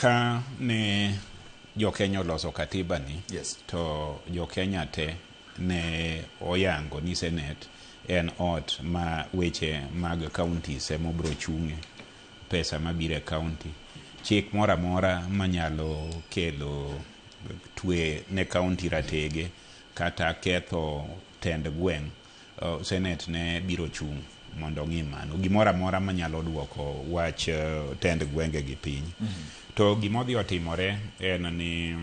Ka ne jo-Kenya oloso katiba ni, to jo-Kenya te ne oyango ni Senate en ot ma weche mag counties ema obiro chung'e, pesa mabiro e county, chik moro amora manyalo kelo twe ne county ratege kata ketho tend gweng', Senate ne biro chung' mondo ong'i mano. Gimoro amora manyalo duoko wach tend gwenge gi piny. To gima odhi otimore en ni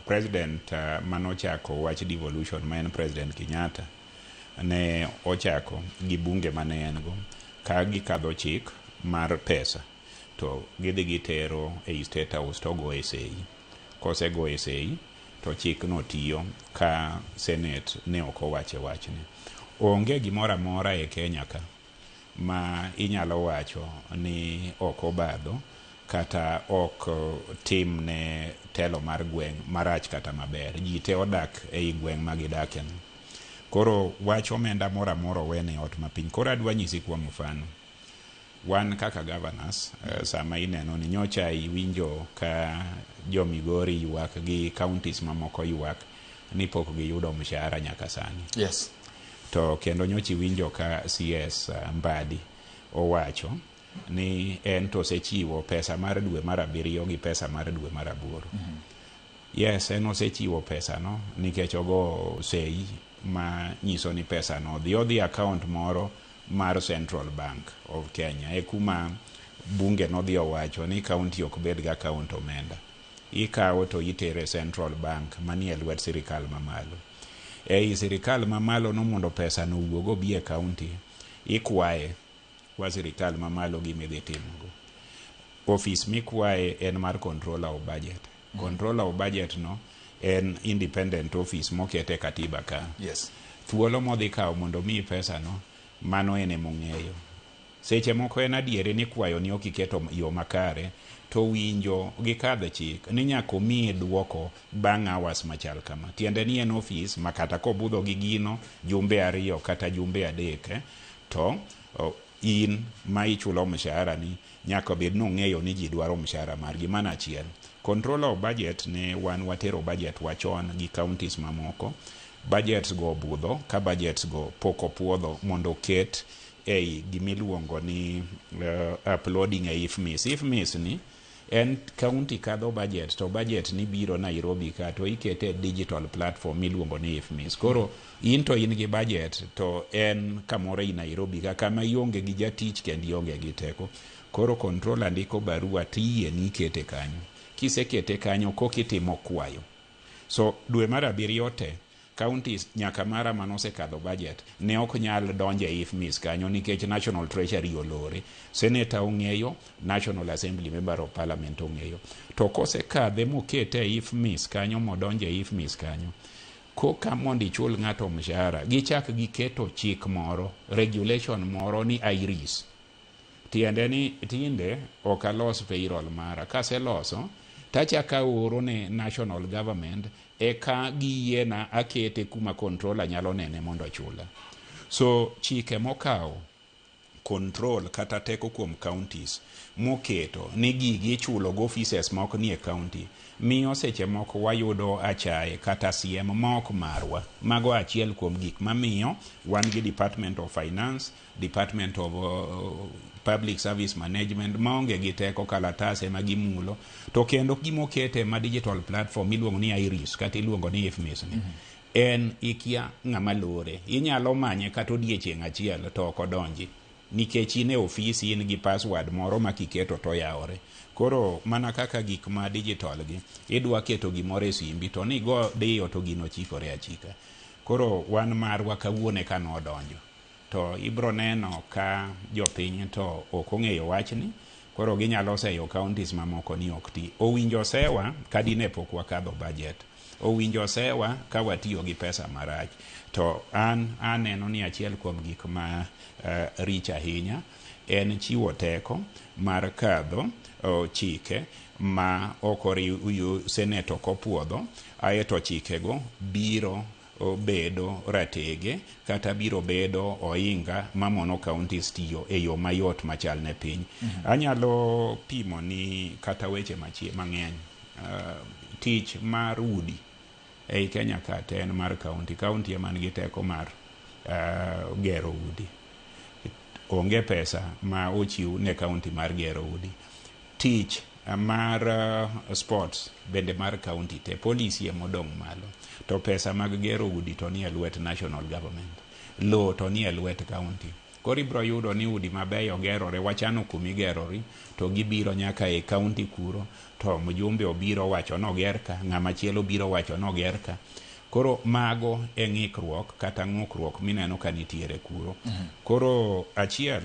President manochako wach devolution ma en President Kenyatta ne ochako gi bunge mane en go ka gikadho chik mar pesa to gidhi gitero ei State House to ogoye sei. Kosegoye sei to chikno tiyo ka Senate ne ok owache wachni. Onge gimoro amora e Kenya ka ma inyalo wacho ni ok obadho kata ok tim ne telo mar gweng' marach kata maber. Ji te odak ei gweng' ma gidake no. Koro wach omenda moro amora owene ot mapiny. Koro adwa nyisi kuom mfano. Wan kaka governors, sama ineno ni nyocha iwinjo ka jo Migori ywak gi counties mamoko ywak ni pok giyudo mshahara nyaka sani. To kendo nyocha iwinjo ka CS Mbadi owacho ni en to osechiwo pesa mar dwe mar abiriyo gi pesa mar dwe mar aboro. Yes, en osechiwo pesa no nikech ogo sei ma nyiso ni pesa no odhi odhi account moro mar Central Bank of Kenya e kuma bunge nodhi owacho ni county ok bed gi account omenda. Ikawo to itere Central Bank manie lwet sirikal mamalo. Ei sirikal mamalo no mondo pesa no owuog obi e county, ikwaye kwa sirikal mamalo gima idhi timogo. Ofis mikwaye en mar controller of budget. Controller of budget no en independent office mokete katiba ka. Thuolo modhi kawo mondo omiyi pesa no, mano en emong'eyo. Seche moko en adieri ni kwayo ni ok iketo yo makare, to winjo gi kadho chik ni nyaka omiyi duoko bang' hours machal kama. Tiende ni en ofis ma kata kobudho gi gino jumbe 2 kata jumbe 3, to in ma ichulo mshahara ni nyaka bed ni ong'eyo ni ji dwaro mshahara margi. Mano achiel. Controller of budget ne wan watero budget wachon gi counties mamoko. Budgets go obudho ka budgets go pok opuodho mondo oket ei gimiluongo ni uploading e IFMIS. IFMIS ni en county kadho budget to budget ni biro Nairobi ka to ikete e digital platform miluongo ni IFMIS. Koro in to in gi budget to en kamoro ei Nairobi ka kama ionge gi jatich kendo ionge gi teko. Koro controller ndiko barua tiyie ni ikete kanyo. Kisekete kanyo koka itimo kwayo. So dwe mar abiriyo te counties nyaka mara manosekadho budget ne ok nyal donjo e IFMIS kanyo nikech National Treasury olore. Senator ong'eyo, National Assembly Member of Parliament ong'eyo. To kosekadhe mokete e IFMIS kanyo modonjo e IFMIS kanyo, koka mondo ichul ng'ato mshahara, gichak giketo chik moro, regulation moro ni IRIS. Tiende ni tinde ok alos payroll mara. Kaseloso, tachako aoro ne national government eka giyiena akete kuma controller nyalo nene mondo ochula. So chike mokawo control kata teko kuom counties moketo ni gigi ichulo go offices ma ok nie county miyo seche moko wayudo achaye kata siem ma ok marwa. Mago achiel kuom gik mamiyo wan gi Department of Finance, Department of Public Service Management maonge gi teko, kalatas ema gimulo. To kendo gimokete ma digital platform miluongo ni IRIS kata iluongo ni IFMIS ni, en ikia ng'ama lore. Inyalo manye kata odiechieng' achiel to ok odonji. Nikech in e ofisi in gi password moro ma kiketo to oyawore. Koro mana kaka gik ma digital gi, idwa keto gimoro e simbi to ni go diyo to gino chikore achika. Koro wan marwa kawuono eka nodonjo. To ibro neno ka jopiny to ok ong'eyo wachni, koro ginyalo seyo counties mamoko ni ok ti. Owinjo sewa ka dine pok wakadho budget. Owinjo sewa ka watiyo gi pesa marach. To an aneno ni achiel kuom gik ma rich ahinya en chiwo teko mar kadho chike ma ok oriw Senate ok opuodho, aeto chikego biro bedo ratege kata biro bedo oinga mamono counties tiyo e yo mayot machal ne piny. Anyalo pimo ni kata weche mang'eny. Tich mar udi ei Kenya ka te en mar county. County ema nigi teko mar gero udi. Onge pesa ma ochiw ne county mar gero udi. Tich mar sports bende mar county te, policy emodong' malo. To pesa mag gero udi to nie lwet national government. Lowo to nie lwet county. Koro ibiro yudo ni udi mabeyo gerore, wachano kumigerori, to gibiro nyaka e county kuro, to mjumbe obiro wacho noger ka, ng'ama chielo biro wacho noger ka. Koro mago e ng'ikruok kata ng'ukruok mineno ka nitiere kuro. Koro achiel